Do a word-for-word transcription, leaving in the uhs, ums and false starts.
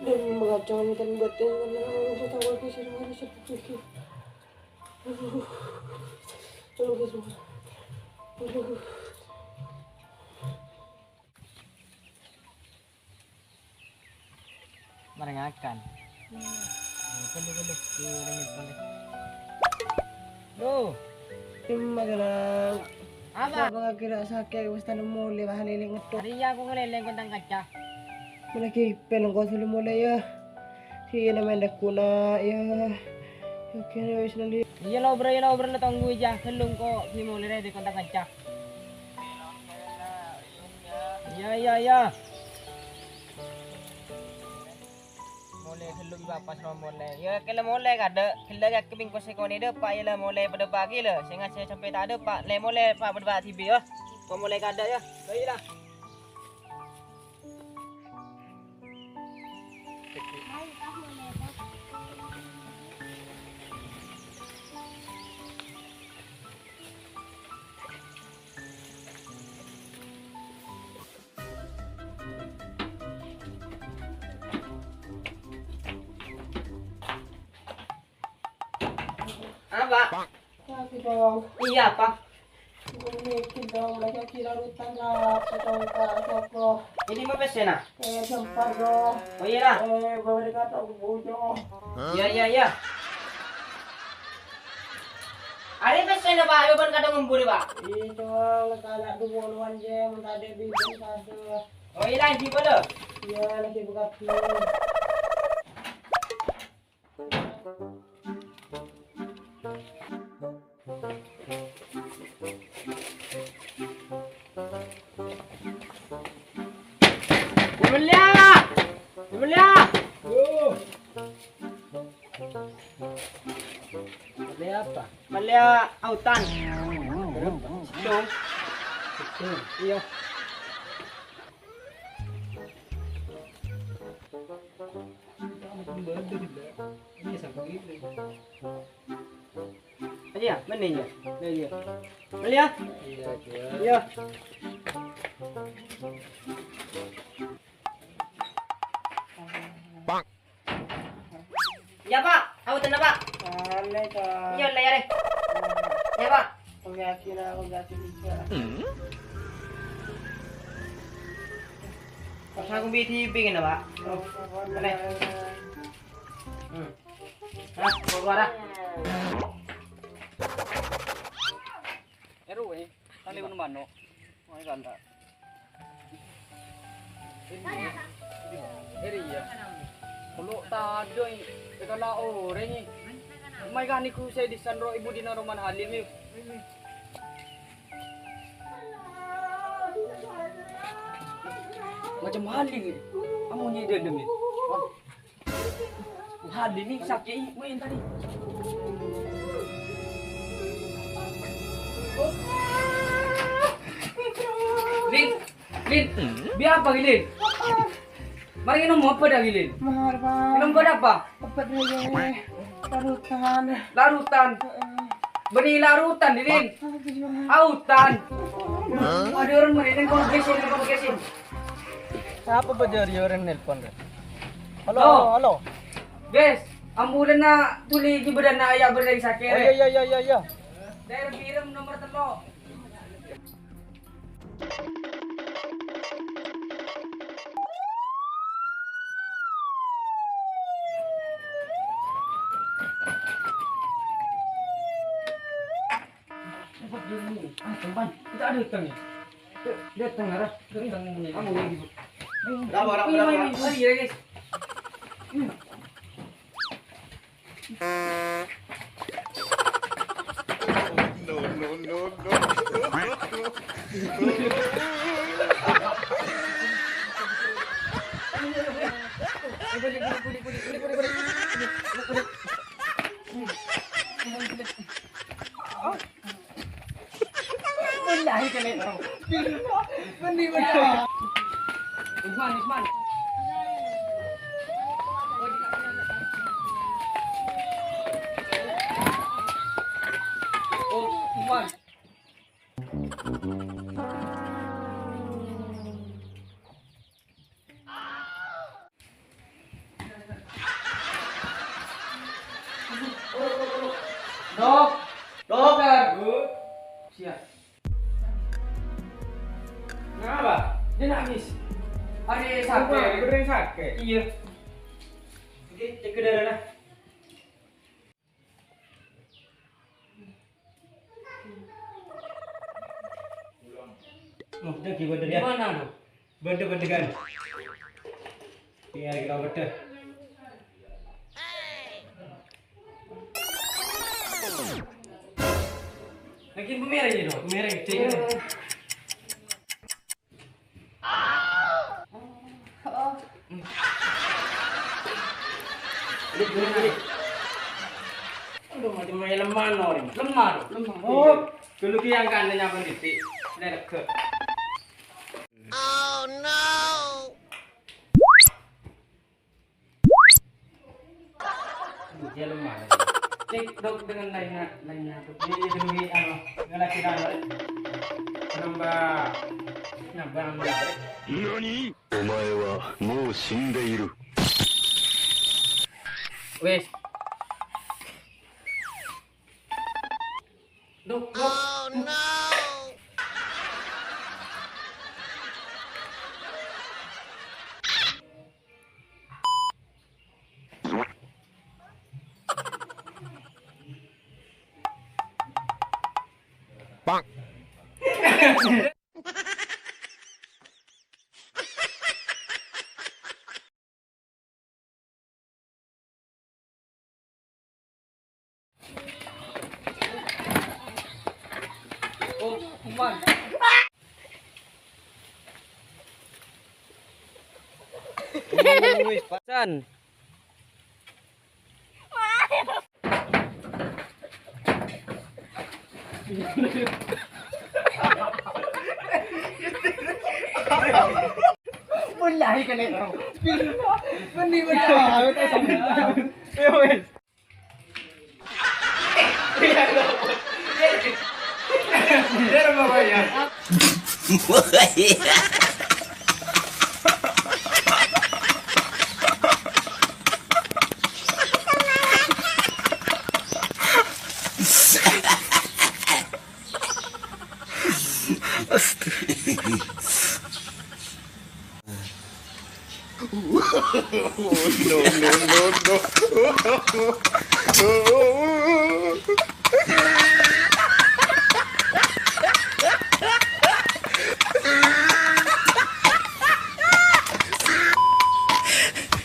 Dan mengacau dan batin, karena orang tahu aku sih harus seperti itu. Aduh, aduh, aduh. Marè ngakan. Ghâllu, ghâllu. Ghâllu. Cemma, Galang. Apa? Apa kira sakè' wis tanè molè, wah, lèlèng ngetto'. Arèya aku ngalèlèng kontang kaca. Malagi pèn engko' sè molè, yâ. Sè namanya guna, yâ. Oke, wis nanti. Iyâ, lo, Bro, iyâ, lo, Bro, lo tonggu ijâ. Ghâllu engko' sè molè rè di kontang kaca. Iyâ, iyâ, iyâ. Molè ghâllu, Bapa, soro molè. Yâ, kèla molè kadâ'. Kèla yâ kepingko sè konè dâpa', yâ la molè padâ pagi la. Sè ngajhi sampè' ta' dâpa', lè molè pa' padâ dhibi', yâ. Ko molè kadâ', yâ. Baiklah. Apa? Kasih dong. Iyâ, Pak. Gue mikir dong, mereka kira rutan lah, petong Pak, sopo. Ini mah pèssèna? Eh, sempar dong. Oh, iyâ, lah. Eh, bawa dekat aku bujung. Iyâ, iyâ, iyâ. Arèya pèssèna, Pak, ayo bân kadhâng ngembur, Pak. Iyâ, dong, kala dua puluhan jam, tadi bibir satu. Oh, iyâ, lagi pada? Iyâ, lagi buka pintu. Amelia! Amelia! Yo. Amelia apa? Amelia autan. Situ. Situ. Iya. Aja ya, mana ya? Mana ya? Mana ya? Iya, iya. Iya. Ya, Pak. Aku tenang, Pak. Aneh, Pak. Iya, lah, ya, deh. Ya, Pak. Aku yakin, aku yakin juga. Pas aku bi-, di pingin, Pak. Oh, aneh. Hmm. Nah, keluar, ah. Eru, eh. Tali mano? Mai kanta. Eri ya. Kalau tadi, eh, kalau orang ni. Mai kan iku saya di Sanro ibu di Naroman Halim ni. Macam haling ni. Amun ni dia demi. Halim ni sakit, main tadi. Lin, Lin, bi apa, Lin? Mari minum apa dah, Lin? Mahal, Bang. Minum obat apa? Obat lele. Larutan. Larutan. Heeh. Bânnè larutan, Lin. Apa, Bang? Autan. Hah? Ada orang mari, Lin, kau gesin, kau gesin. Sapa bâjâ rèya orèng nelpon rè? Halo, halo. Guys, ambulanna tuli di badanna ayah berdeng sakit. Oh, iya, iya, iya, iya, iya. Daerah Birem nomor tello. Cepat dulu. Ah, teman. Kita ada datang ni. Datang, arah. Datang ni. Kamu ni, gitu. Berapa, berapa, berapa? Oh, iya, guys. No, no, no, no. Benar kali. Benar, benar. Usman, Usman. Oh, Usman. Apa? Beneran sakit? Iya. Oke, cek ke darahnya. Oh, udah gimana dia? Gimana, tuh? Benda-bendekan. Iya, kita benda. Lagi merah ini, loh, merah. Aduh, macam lemah, no, ini. Lemah, lemah. Oh, dulu ki yang kan nyapa titik. Ini lega. Oh, no. Dia lemah. Cek, dok, dengan lainnya, lainnya, dok. Ini, ini, ini, anu, dengan laki-laki. Nambah, nambah, nambah. Nani? Omae wa mou shindeiru. Wes. Dok, dok. Oh, no. Oh, Umar. Wis, pacan. Wallahi kena. Benih, benih. Ya, wes. No, no, no, no.